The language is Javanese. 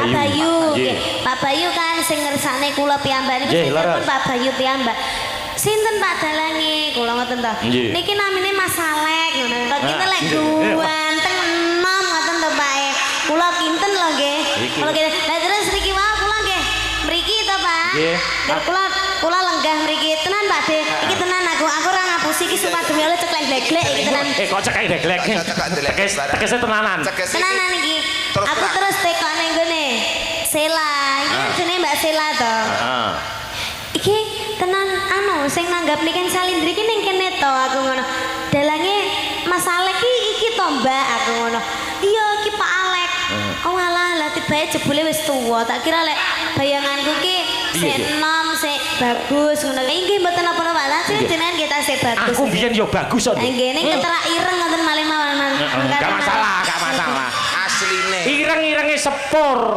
Bayu. Bayu. Nggih. Nggih. Pak Bayu kan sing ngersakne kula piyambak niku, Nggih, sing telepon leres. Pak Bayu piyambak. "Sinten, Pak, dalange?" Kula ngoten to. Nggih. "Niki namine Mas Alek," ngono. Kok kinten lek ganteng enom ngoten to, Pak e. Kula kinten lho nggih. Iki. Kula kinten. Lah terus niki wau kula nggih mriki to, Pak. Nggih. Nggih, kula kula lenggah mriki tenan, Pak De. Iki tenan aku ora ngapusi iki, sumpah demi Allah, ceklek glek iki tenan. Eh, kok ceklek glek? Ceklek glek. Tekes tekese tenanan. Teges iki. Tenanan iki. Terus Aku terang. Terus tekok ning gone Sela. Iki kan jenenge Mbak Sela to. Heeh. "Iki tenan anu sing nanggap Niken Salindri iki ning kene to?" aku ngono. "Dalange Mas Alek iki iki to, Mbak?" aku ngono. "Iya, iki Pak Alek." Oh alah, lah tibae jebule wis tuwa. Tak kira lek bayanganku ki sik enom, sik bagus ngono. Nggih mboten napa-napa. Lah jenengan nggih tasih bagus. Aku biyen yo bagus kok. Nggih, ning keterak ireng ngoten malih mawon. Gak masalah, gak masalah. Asline. Ireng-irenge sepur.